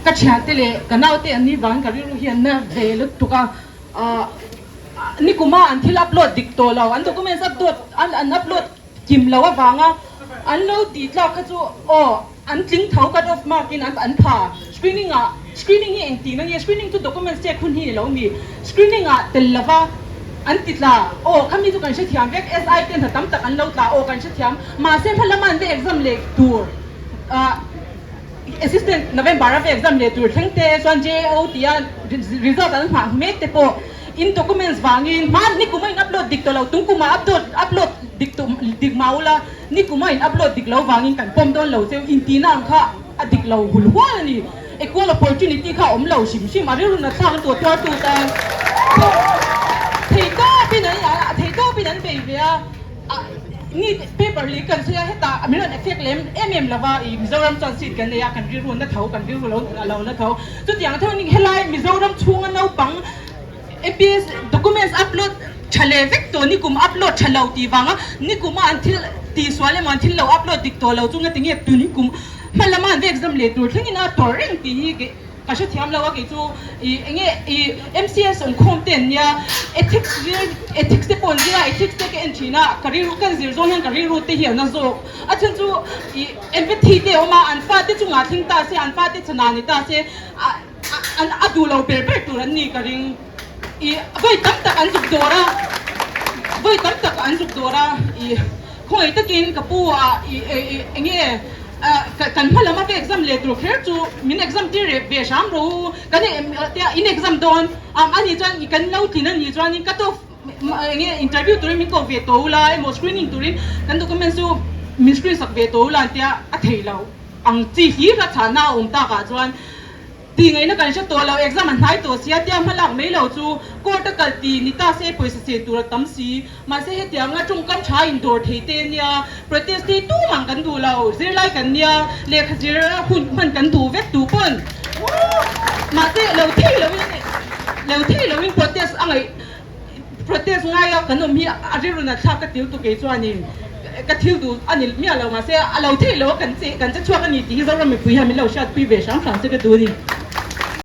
Ka thiante leh ka naute an nih vangin ka rilru hi an na ve lutuk a, nikuma an thil upload dik tawh lo, an documents upload an upload kim lo avanga an lo tih tlak kha chu aw an tling tho cut off mark in an pha screening ah screening hi engti na nge screening chu documents check hun hi ni lo mi screening ah tel lova an ti tla aw khami chu kan hrethiam vek SI te hna tam tak an lo tla aw kan hrethiam mahse hma lama an va exam leh tur ah Assistant November a va exam leh tur thleng te chuan JAO tia result an nghah mek te pawh in documents vangin hma nikum a in upload dik tawh lo tung kumah upload upload dik tawh dik mah ula nikum a in upload dik lo vangin kan pawm dawn lo cheu intihna ang kha a dik lo hul hual a ni. Equal opportunity kha a awm lo hrim hrim a rilru na thlak an tuah tuartu tan theihtawpin an theihtawpin an bei ve a. Ni paper leh kan sawi a hetah min rawn effect lem em em lova ih Mizoram chuan seat kan nei a kan rilru na tho kan rilru lo a lo na tho chutiang theuh ni helai Mizoram chhunga naupang APS documents upload tha leh vek tawh nikum upload tha lo tih vanga nikuma an thil tihsual emaw an thil lo upload dik tawh lo chu nga tinge tun kum hma lama an va exam leh tur thlengin a tawrh reng tih hi Ka hrethiam lo a kei chu i enge i MCS awm khawm te an nia ethics zir ethics te pawh an zir a ethics te ka en thin a ka rilru ka zir zawng hian ka rilru te hi a na zawk a chhan chu i empathy te a awm a an fate chungah thleng ta se an fate chhana ni ta se a an a duh lo ber ber tur an ni ka ring i vawi tam tak an zuk dawr a vawi tam tak an zuk dawr a i khawngaih takin ka pu ah i enge Kan hma lama ka exam leh tur kher chu min exam tir reh ve hram rawh u, kan in exam dawn a nih chuan kan lo tlin a nih chuanin cut off eng nge interview turin min koh ve tawh ula emaw screening turin kan documents chu min screen sak ve tawh ula an tia a theih loh ang chi hlir a chhahna a awm takah chuan Tih ngaihna kan hre tawh lo, exam a hnai tawh sia tia hma lak mai lo chu court a kal tih ni ta se pawisa seh tur a tam si. Mahse hetianga tawngkam tha in dawr thei te nia, protest hi tumah kan duh lo, zirlai kan nia, lehkha zir hun hman kan duh vek tu pawn. Mahse lo thei loin lo thei loin protest a ngaih Protest ngaia kan awm hi a rilru nat thlak ka til tu kei chuanin ka thil duh a ni miah lo mahse a lo theih lo a kan che kan che chhuak a ni tih hi Zoram mipui hian min lo hriatpui ve hram hram che ka duh a ni.